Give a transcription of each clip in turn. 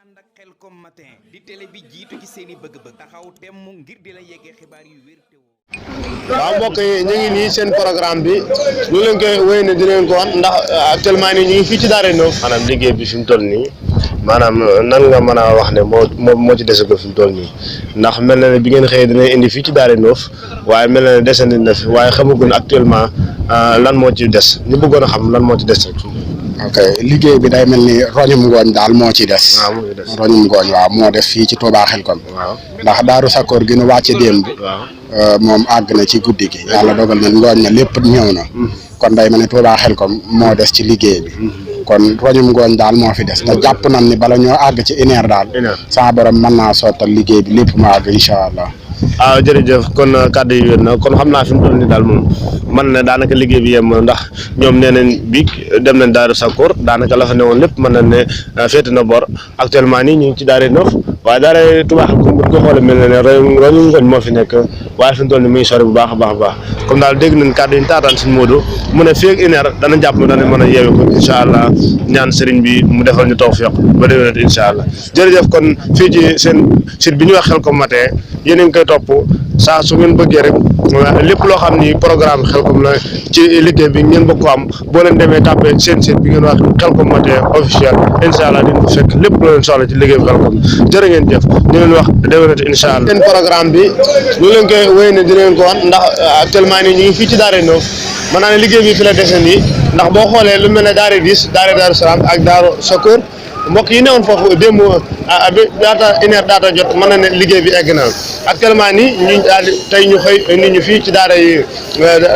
ànd ak Khelcom matin di télé bi jiitu ci seeni bëgg-bëgg taxaw temm ngir di la yeggee xibaar yu wér te woo. waaw mbokk yi ñu ngi nii seen programme bi ñu leen koy wéy ne di leen ko wan ndax actuellement nii ñu ngi fii ci Daara Ndof. maanaam liggéey bi fi mu toll nii maanaam nan nga mën a wax ne moo ci dese ko fi mu toll nii ndax mel na ne bi ngeen xëyee dinañ indi fii ci Daara Ndof waaye mel na ne desandi na fi waaye xamaguñ actuellement lan moo ci des ñu bëggoon a xam lan moo ci des rek. ok liggéey bi day mel ni roñum ngooñ daal moo ci des. roñum ngooñ waaw moo des fii ci Touba Khelcom. waaw ndax Daaru Sakkoor gi nu wàcce démb. moom àgg na ci guddi gi. yàlla dogal na ngooñ na lépp ñëw na. kon day mel ni Touba Khelcom moo des ci liggéey bi. kon roñum ngooñ daal moo fi des te jàpp nañ ni bala ñoo àgg ci une heure daal. sama borom mën naa sottal liggéey bi lépp mu àgg incha allah. waaw jërëjëf kon kàddu yi wér na kon xam naa fi mu toll nii daal moom man na daanaka liggéey bi yem ndax ñoom nee nañ biig dem nañ Daaru Sakkoor daanaka la fa newoon lépp mën na ne féete na bor actuellement nii ñu ngi ci Daara Ndof waaye Daara Touba Khelcom bu ñu ko xoolee mel na ne roñu ngooñ moo fi nekk waaye fi mu toll nii muy sori bu baax a baax a baax comme daal dégg nañ kàddu yi ñu taataan suñu Modou mu ne fii ak une heure dana jàpp ne dana mën a yeewu ko incha allah ñaan sëriñ bi mu defal ñu tawfiq ba déwénati incha allah jërëjëf kon fii ci seen site bi ñuy wax Khelcom matin yéen a ngi koy topp saa su ngeen bëggee rek lépp loo xam ni programme Khelcom la ci liggéey bi ngeen bëgg ko am boo leen demee tàppee seen site bi ngeen wax Khelcom matin officiel incha allah dina ko fekk lépp loo leen soxla ci liggéey bi Khelcom jërë ngeen jëf ñu leen wax déwénati incha allah. seen programme bi ñu leen koy wéy ne di leen ko wan ndax actuellement nii ñu ngi fii ci Daara Ndof mën naa ne liggéey bi fi la dese nii ndax boo xoolee lu mel ne Daara 10 Daara Darou Salam ak Daaru Sakkoor mbokk yi newoon foofu démb daata une heure daata jot mën na ne liggéey bi egg na actuellement nii ñu daal tey ñu xëy nit ñu fii ci Daara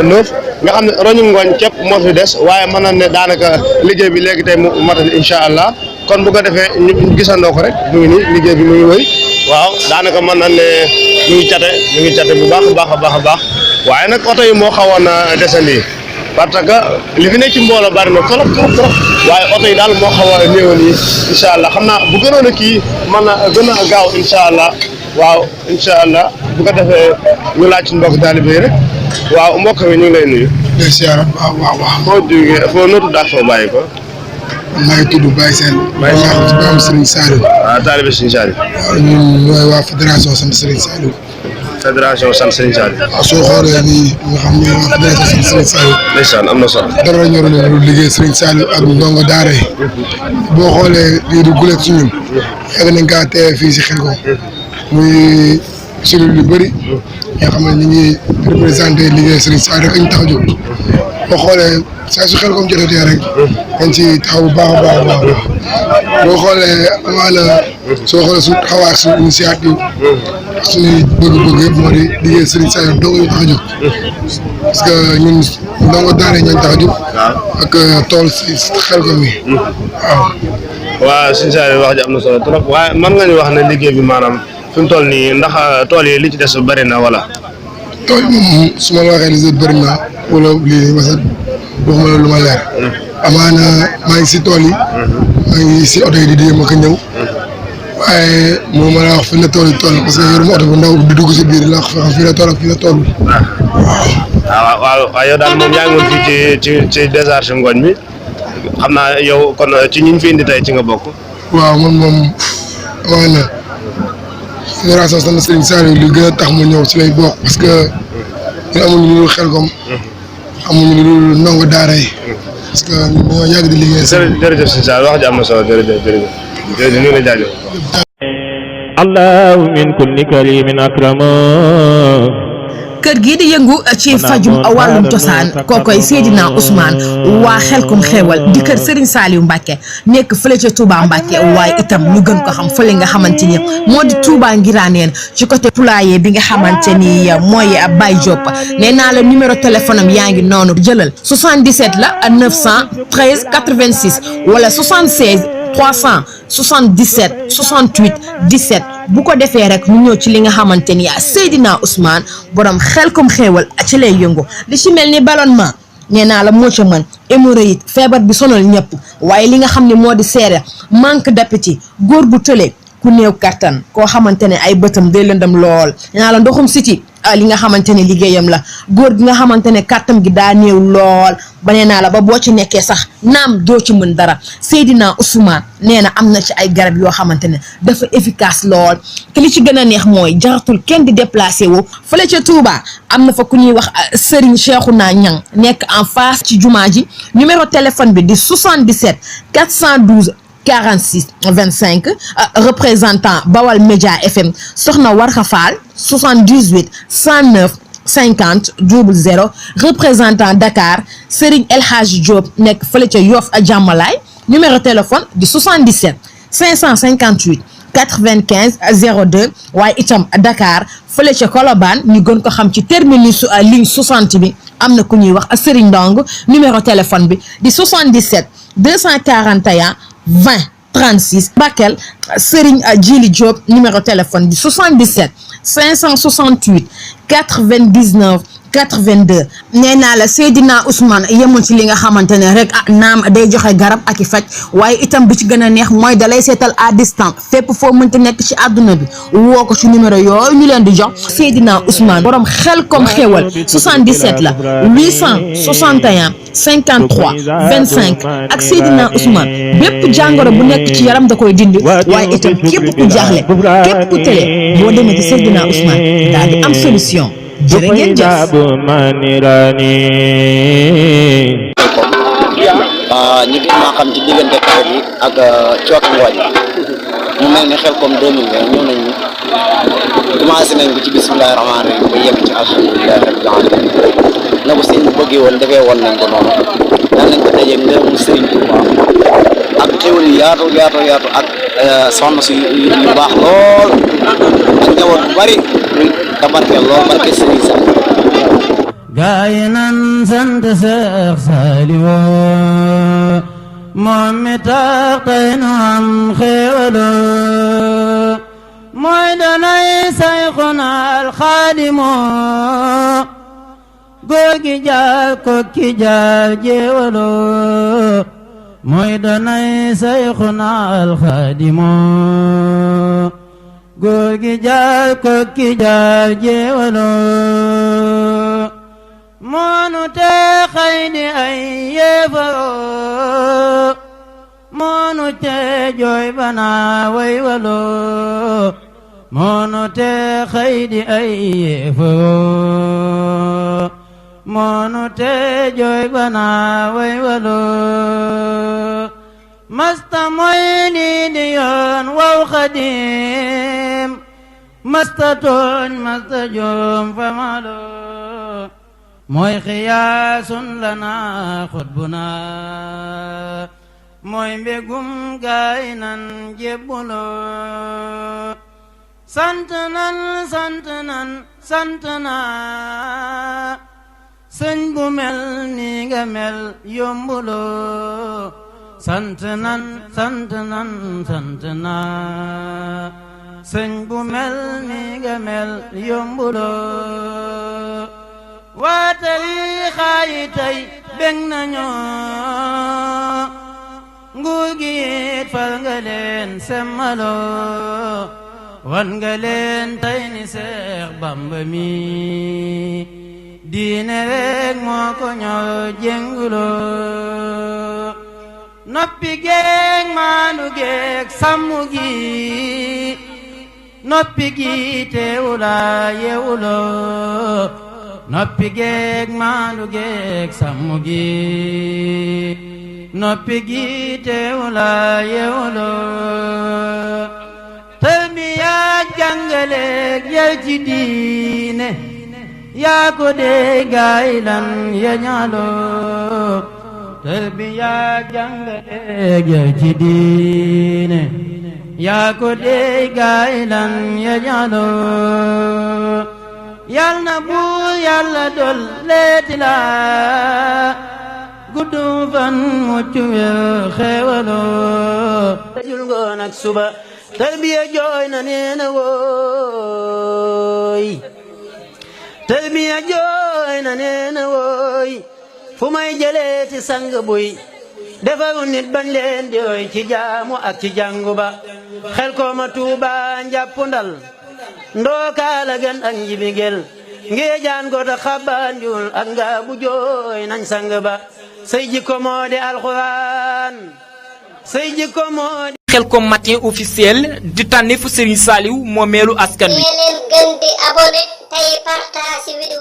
Ndof nga xam ne roñu ngooñ képp moo fi des waaye mën na ne daanaka liggéey bi léegi tey mu matal incha allah kon bu ko defee ñu gisandoo ko rek mu ngi nii liggéey bi mu ngi wëy waaw daanaka mën na ne mu ngi cate bu baax a baax a baax a baax waaye nag oto yi moo xawoon a desandi parce que li fi nekk ci mbooloo bari na trop waaye oto yi daal moo xaw a néewoon yi incha allah xam naa bu gënoon a kii mën na gën a gaaw incha allah waaw incha allah bu ko defee ñu laaj ci mbokk taalibe yi rek waaw mbokk mi ñu ngi lay nuyu. di siyaara waaw. foo jógee foo nootu daal foo bàyyi ko. maa ngi tudd Baye Sène. Baye Sène ci baamu Serigne Saliou. waaw taalibe Serigne Saliou. waaw ñun ñooy waa fédération sant Serigne Saliou. fédération sant Serigne Saliou. waaw soo xoolee nii nga xam ne waa fédération sant Serigne Saliou. ndeysaan am na solo. dara ñoro leen lu liggéey Serigne Saliou ak ndongo daara yi. boo xoolee lii du guleet si ñun. yàgg nañ kaa teewee fii si Khelcom. muy cellule yu bëri. yoo xam ne ñu ngi représenté liggéey Serigne Saliou rek ñu tax a jóg. boo xoolee saa su Khelcom jotatee rek. dañ ci taxaw bu baax a baax. boo xoolee amaana soo xoolee suñu taxawaay suñu initiative. suñuy bëgg-bëgg yëpp moo di liggéey Serigne Saliou dong ñu tax a jóg. parce que ñun ndongo daara ñooñu tax a jóg. ak tool si Khelcom yi. waaw Serigne Saliou wax ji am na solo trop waaye mën nga ñu wax ne liggéey bi maanaam fi mu toll nii ndax tool yi li ci des bëri na wala. tool yi moom su ma la waxee li si bëri na wala lii parce que waxuma la lu ma leer. amaana maa ngi si tool yi. maa ngi si oto yi di jéem a ko ñëw. waaye moom ma la wax fi la tool yi toll parce que yoruma oto bu ndaw di dugg si biir la wax fii la toll ak fii la toll. waaw yow daal moom yaa ngi woon fii ci décharge ngooñ bi xam naa yow kon ci ñi ñu fi indi tey ci nga bokk. waaw man moom amaana fédération sant Serigne Saliou li gën a tax mu ñëw ci lay bokk parce que ñun amuñu lu dul Khelcom amuñu lu dul ndongo daara yi parce que ñun dañoo yàgg di liggéey. jërëjëf Serigne Saliou wax ji am na solo jërëjëf ñu ngi lay jaajëf. allahu min kulli karimin akrama kër gii di yëngu ci fajum wàllum cosaan kookoy Seydina Ousmane waa Khelcom xéewal di kër Serigne Saliou Mbacke nekk fële ca Touba Mbacke waaye itam ñu gën ko xam fële nga xamante ni moo di Touba Ngiraneen ci côté poulailler bi nga xamante ni mooy Baye Diop nee naa la numéro téléphone am yaa ngi noonu jëlal 77 la 913 86 wala 76 377 68 17 bu ko defee rek ñu ñëw ci li nga xamante ni Seydina Ousmane borom Khelcom xéewal ci lay yëngu li ci mel ni ballonnement nee naa la moo ca mën hémorroïde feebar bi sonal ñëpp waaye li nga xam ne moo di seere manque d'appétit góor gu tële ku néew kattan koo xamante ne ay bëtam day lëndam lool nee naa la ndoxum siti li nga xamante ne liggéeyam la góor gi nga xamante ne kàttam gi daa néew lool ba nee naa la ba boo ci nekkee sax naam doo ci mën dara Seydina Ousmane nee na am na ci ay garab yoo xamante ne dafa efficace lool te li ci gën a neex mooy jaratul kenn di déplacé wu fële ca Touba am na fa ku ñuy wax Serigne Cheikhouna Niang nekk en face ci jumaa ji numéro téléphone bi di 77 412 46 25 représentant Bawal Média FM Soxna Warxa Fall 78 109 50 00 représentant Dakar Serigne El Hadji Diop nekk fële ca Yoff Jàmmalaay numéro téléphone di 77 558 95 02 waaye itam Dakar fële ca Colobane ñu gën ko xam ci terminus ligne 60 bi am na ku ñuy wax Serigne Ndong numéro téléphone bi di 77 241 20 36 Bakel Serigne Djili Diop numéro téléphone di 77 568 99 82 nee naa la Seydina Ousmane yemul ci li nga xamante ne rek naam day joxe garab ak i faj waaye itam bi ci gën a neex mooy dalay seetal à distance fépp foo mënti nekk ci àdduna bi woo ko ci numéro yooyu ñu leen di jox Seydina Ousmane borom Xelkom Xéewal 77 la 861 53 25 ak Seydina Ousmane bépp jàngoro bu nekk ci yaram da koy dindi waaye itam képp ku jaaxle képp ku tële boo demee ci Seydina Ousmane daal di am solution. jërë ngeen jëf ñu gën maa xam ci diggante kaw bi ak cooki ngooñ mu mel ni Xelkom 2020 ñëw nañu commencé nañ ko ci bismillahi rahmaani rahim ba yegg ci alhamdulilahi rabbil alamin na ko sëñ bi bëggee woon defee woon nañ ko noonu daan nañ ko dajee ngërëmu Sëriñ Tuuba ak xéwal yu yaatu ak soxna si yu baax lool ak njaboot bu bari tabarkeel lool barke Sëriñ Sa gaay nan sant Seex Saaliw moom mi tax tey nu am xéewalo mooy danay Sayxuna Alxaadimu googi jaar kokki jaar jéewalo mooy danay Sayxuna Alxaadimu googi jaar kokki jaar jéewalo moonu te xëy di ay yéefaro moonu te jooy bana way walo moonu te xëy di ay yéefaro moonu te jooy bana way walo masta moy lii di yoon waw Xaadim masta tooñ masta joom fa malo mooy xiyaasun lana xutbuna mooy mbégum gaay nan jébbulo sant nan sëñ bu mel ni nga mel yombulo sant nan sëñ bu mel ni nga mel yombulo waa tariixa yi tey bég nañu nguur gi it fal nga leen semmalo wan nga leen tey ni Seex Bamba mi diine rek moo ko ñor jéngulo noppi geeg maandu geeg sàmmu gi noppi gi teewula yeewulo noppi geeg maandu geeg sàmm gi noppi gi teewula yeewulo tarbiya jàngaleeg yar ci diine yaa ko dee gaay lan ya ñaalo tarbiya jàngaleeg yar ci diine yaa ko dee gaay lan ya ñaalo yal na buur yàlla dol leeti la guddu fan mucc wér xéewalo jul ngoon ak suba tarbiya jooy na neena wooy tarbiya jooy na neena wooy fu may jëlee ci sang buy defaru nit bañ leen di roy ci jaamu ak ci jàngu ba Xelkom Tuuba njàppu ndal ndookaala gën ak njibigel ngeejaan goto xabanjul ak nga bu jooy nañ sang ba say jikko moo di alxuraan say jikko moo di Khelcom matin officiel di tànneefu Serigne Saliou moomeelu askan wi. leen gën di abonné tey partage vidéo